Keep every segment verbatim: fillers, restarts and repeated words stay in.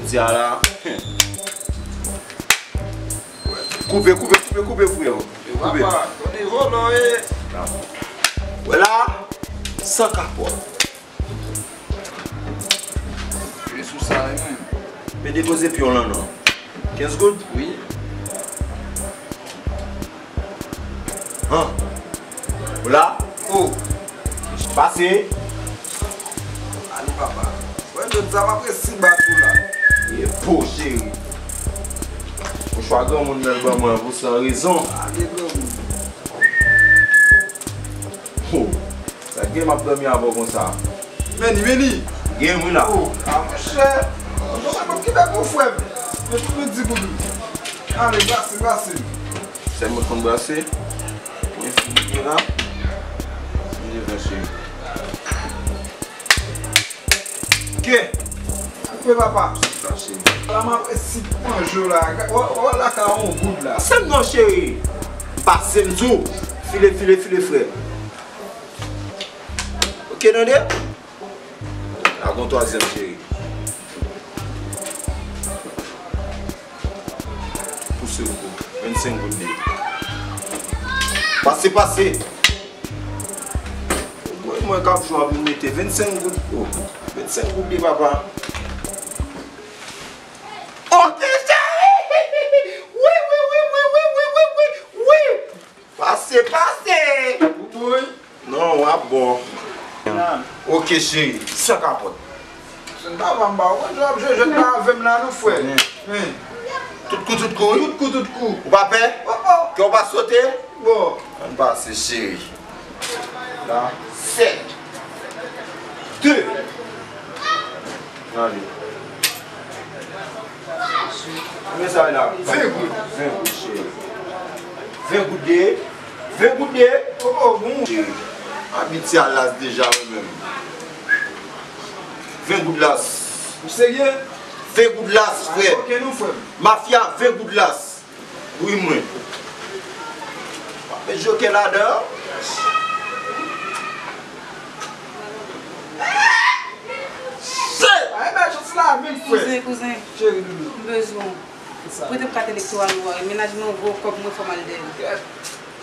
Ti a la. Koupe, koupe, koupe, koupe, frè. Koupe. Papa, kote vòlò ye? Wè la, san kapòt. Jwe sou sa, wi, mwen. Pe depoze pye w lan non. Kenz goud? Wi. Han. Ou la? O. Pase. Ale, papa. Wè, jodi sa, m ap resi bat ou la. E po, cheri. Ou chwa granmoun nan ban mwen pou san rezon. Ale, granmoun. O. Sa gen m ap dòmi avè w konsa? Meni, meni. Gen wi la. O, a monchè. Monchè, mwen kite pou frè m. Men pou nou di pou nou. Ale, brase, brase. Sèl mwen konn brase. Mwen fini la. Mwen vin cheri. Ke. Koupe papa. Sa cheri. La m ap resi manje la. Wè, wè la ka yon goud la. Sèl non cheri. Pase m di w. File, file, file frè. Ok, tande? La gon twazyèm cheri. Pouse w kou. Vennsenk goud de. Pase, pase. Mwen, mwen k ap jwe ap mete vennsenk goud. O, vennsenk goud de papa. Ok, cheri! Wi, wi, wi. Pase, pase! Ou bon? Non, w ap bon. Ok, cheri, san kapòt. Se pa m ba ou, w ap jwe jwèt la avè m la, non, frè. Tout kou, tout kou, wi. Tout kou, tout kou. Ou pa pè? O, o. Kè w pa sote? Bon. Ann pase, cheri. La. Sèt. De. Ale. Konbyen sa la? Ven goud. Ven goud, cheri. Ven goud de. Ven goud de. O, o, bon. Cheri. Abitye a las deja, mwen menm. Ven goud las. Ou serye? Ven goud las, frè. Ok, non, frè. Mafya, ven goud las. Wi, mwen. W ap met jokè ladan. Shit! Ay, bay chans la, vin, frè. Kouzen, kouzen. Cheri, doudou. M bezwen w. Kisa? Prete m kat elektoral ou a. Mennaj mwen gwo kòb mwen, fò m al dèyè l. Kèt.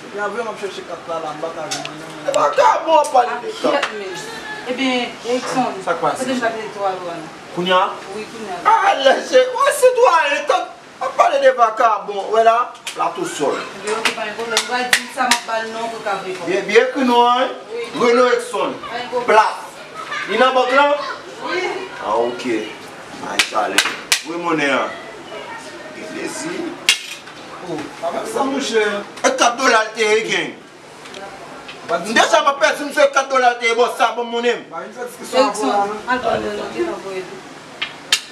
Epi avè m ap chèche kat la, la, m pa ka jwenn li nan men. E pa ka bon ap pale de kat. Kèt, men. Ebyen, Erickson, sa k pase? Prete m kat elektoral ou a la. Kounye a? Wi, kounye a. Ah, lèche. Wè, sitwayen, tank Ap pale de vakabon, wè la, la tou sòl. Ebyen, ok, pa gen pwoblèm. Ou va di sa, m ap ba l non pou l ka voye kòb. Byen, byen ekri non an, wi. Renaud Exxon. Pa gen pwoblèm. Plat. Li nan bank lan? Wi. Ah, ok. Ay, chale. Voye monnen an. Gen plezi. Oh, pa fè sa, monchè. E kat dola l te ye, gang. M deja m ap pèdi misye kat dola l te ye, bò sa, ban m monnen m. Ba, vin fè diskisyon avè w la, non? Al pran l, non, li pa voye tou.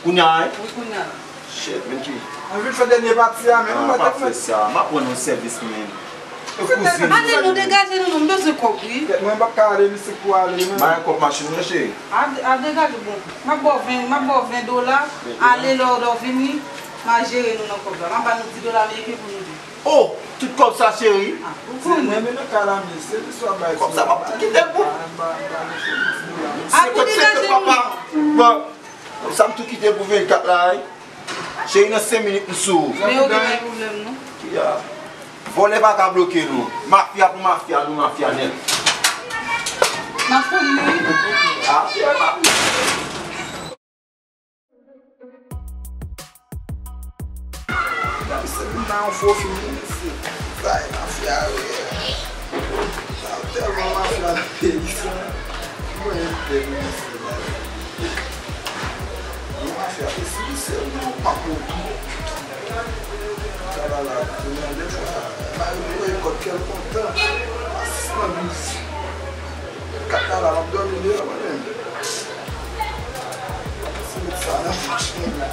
Kounye a, wi? Wi, kounye a. Shit, men ki. Ann vin fè dènye pati a, men. Ah, pa fè sa. M ap rann ou sèvis, men. E kouzin. Ale, nou degaje nou, non, m bezwen kòb, wi. Kèt, mwen m p ap ka ale, misye k pou ale, men. Ba yon kòb machin nan, cheri. A, a degaje, bon. M ap ba w ven, m ap ba w ven dola, ale lè w, lè w vini, m a jere nou nan kòb la. M ap ba nou dis dola ameriken pou nou de. Oh, tout kòb sa, cheri. Ah, ou konnen. Mwen menm nan kay la, men se li swa bay. Kòb sa, m ap tou kite l pou. Senkant, senkant, papa. Bon, kòb sa, m tou kite l pou vennkat la, wi. Cheri, nan senk minit, m sou ou. Men ok, pa gen pwoblèm, non. Ki a? Vòlè pa ka bloke nou. Mafya pou mafya, nou mafya nèt. M ap konn li, wi. Ah, cheri, m ap Gade se moun nan yon fo fim, wi, mesye. Sa e mafya reyèl. Sa yo tèlman mafya nan peyi sa. Mwen, peyi, mesye. Yon mafya, mesye, mesye, yon pakò tou. Sa la la, se yon de fwa, mari mwen, kòb kè l kontan. Asistan douz. Kat la la, m ap dòmi deyò mwen menm. Si met sa nan pòch mwen la.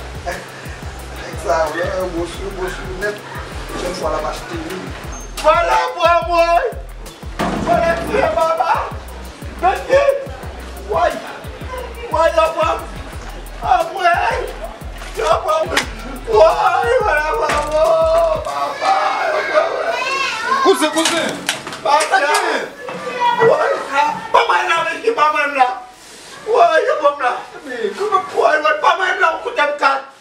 Nèg sa vle yon gwo sou, gwo sou nèt. Pwochèn fwa l ap achte li. Vòlè pran mwen! Vòlè tiye papa! Mèsi! Woy! Woy, yo pran m! Anmwey! Yo pran m! Woy, vòlè pran mwen! Papa! Yo pran mwen! Kouzen, kouzen! Papa! Woy! Pa mwen la, men ki pa mwen la! Woy, yo pran m la! Woy, woy, pa mwen la, ou koute m kat!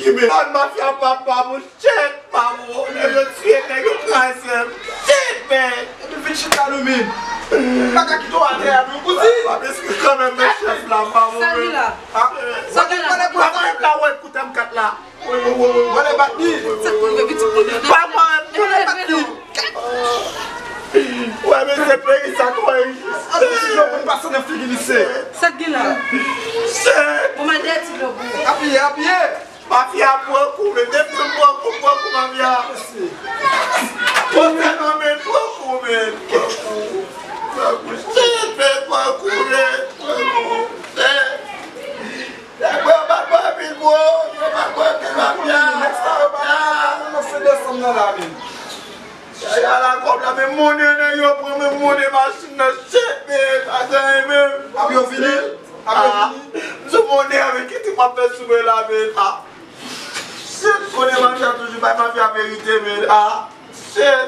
Ban mafya papa m, shit, pamo, nèg yo tiye, nèg yo kraze m. Shit, man. Epi vin chita nou, men. Pa ka kite w atè a, non, kouzen. Pa bezwen kanmenm, men chèf la, pamo, men. Sa gen la? Sa gen la? Pamo, m la wè kout M kat la. Wè, wè, wè, wè, wè, bat li. Sa k rive pitit moun yo? Pamo, m la bat li. Wè, men se peyi sa, kwè. Api ti dlo pou pase nan figi misye. Sa k gen la? Shit. Ou mal dèyè ti dlo pou. Apiye, apiye. Mafya pran kou, men depi m pran kou, pran kou, mafya. Pote non, men pran kou, men pran kou. Pran kou, shit, men pran kou, men pran kou, men. Nèg mwen yo bat mwen anpil, bro. Yo bat mwen anpil, mafya. Nèg sa yo bat mwen, mwen fè desann nan la, men. Yaya la kòb la, men monnen nèg yo pran, men monnen machin nan, shit, men pa gen anyen, men. Ap yo vini? Ap yo vini? M sou monnen, men ki ti m ap fè sou mwen la, men, ah. Shit, konnen mafya toujou bay mafya verite, men, ah. Shit.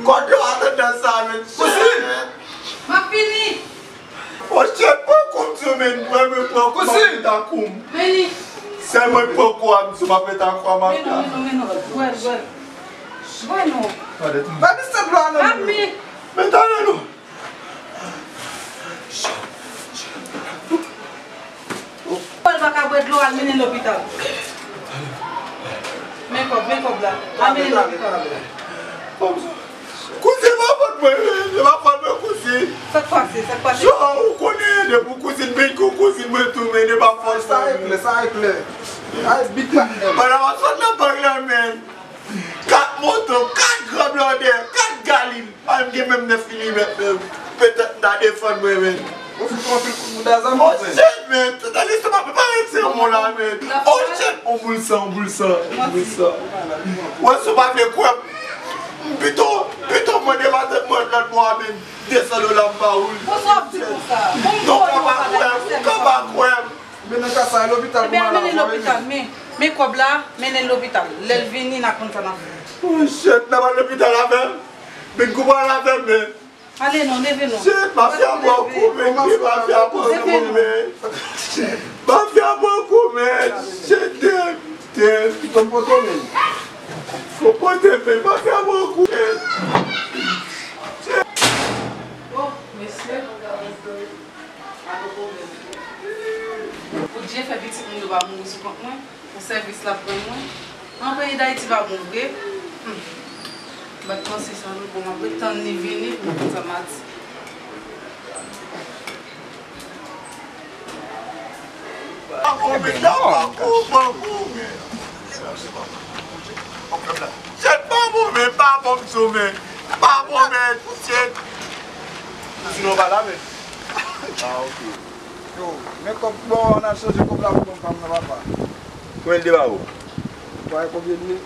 Kòd yo a tandans sa, men, shit, men. M ap vini. Oh shit, pran kou m sou, men, mwen, mwen pran kou, m ap met a kou m. Sèl mwen pran kou a m sou, m ap met a kou a mafya. Bwè, bwè. Bwè non. Ba misye dlo a non. Ap mi. Men tande non. Pòl pa ka bwè dlo, al mennen lopital. Men kòb, men kòb la. Al mennen lopital. Kòmsa. Kouzin, pa fòt mwen, men. Se pa fòt mwen, kouzin. Sa k pase? Sa k pase? Jan ou konnen, depi w kouzin, men kou kouzin mwen tou, men, se pa fòt mwen. Sa e klè, sa e klè. Ay, big partner. Pandan w ap sot nan bank la, men. Kat moto, kat gran blòdè, kat galil. Pa menm gen menm nèf milimèt menm. Petèt m ta defann mwen, men. Ou fout anpil kout bouda zam, oh shit, men. Tout an listwa pa parèt se yon la, men. Oh shit, on boul san, on boul san, on boul san. Wè, si w pa vle kwè m, m pito, pito mande matant mwen lòt bò a, men. Desann dola m ba ou l. Konsa w ap di konsa? Bon, m konnen w pa ta kwè m, ou ka pa kwè m. Men nan ka sa, lopital pou mal avè w, men. Men kòb la, mennen l lopital. Lè l vini, n a konn sa n a fè. Oh shit, n a pral lopital avè m? Men kou pral avè m, men. Ale non, leve non. Shit, mafya pran kou, men, ki mafya pran kou, men. Mafya pran kou, men. Shit, damn, damn. Ki konn pote, men. Fò pote, men, mafya pran kou, men. Oh, mesye. Pou Dye fè pitit moun yo pa mouri sou kont mwen, pou sèvis l ap rann mwen. An peyi Dayiti pa bon vre. Hmm. M pa t panse sa non, bon, m ap ret tann li vini pou m konn sa m a di. Shit, pa bon, men, pa bon, m sou, men. Pa bon, men, shit. Sinon, pa la, men. Ah, ok. Yo, men kòb, bon, n al chanje kòb la pou ban m pa m nan, papa. Konbyen l te ba ou? Ou pa wè konbyen l ye?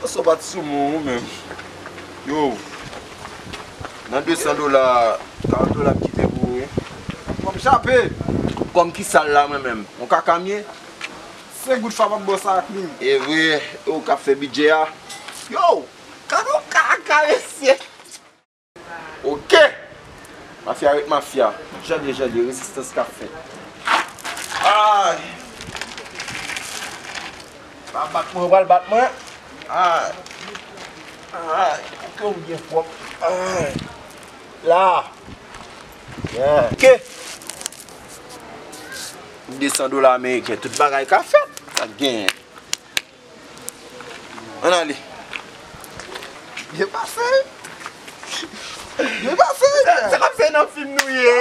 Sa w pa t sou moun, ou menm. Yo, nan de san dola, karant dola m kite pou ou, wi. Kòm chape. Kòm ki sal la, mwen menm? Yon kaka m ye? Senk goud fa m ap ba w sa ak li. E vre, ou k ap fè bidjè a. Yo, gad yon kaka, mesye. Ok. Mafya ret mafya. Jan l ye, jan l ye, rezistans k ap fèt. Ay. Pa bat mwen, ou pral bat mwen. Ay. Ay. Ok, ou byen pwòp. Ay. La. Yeah. Ok. De san dola ameriken, tout bagay ka fèt. Sa k genyen. Ann ale. Byen pase. Byen pase. Sa, sa k ap fè nan fim nou ye.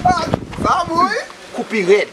Ah, sa bon, wi. Koupi rèd.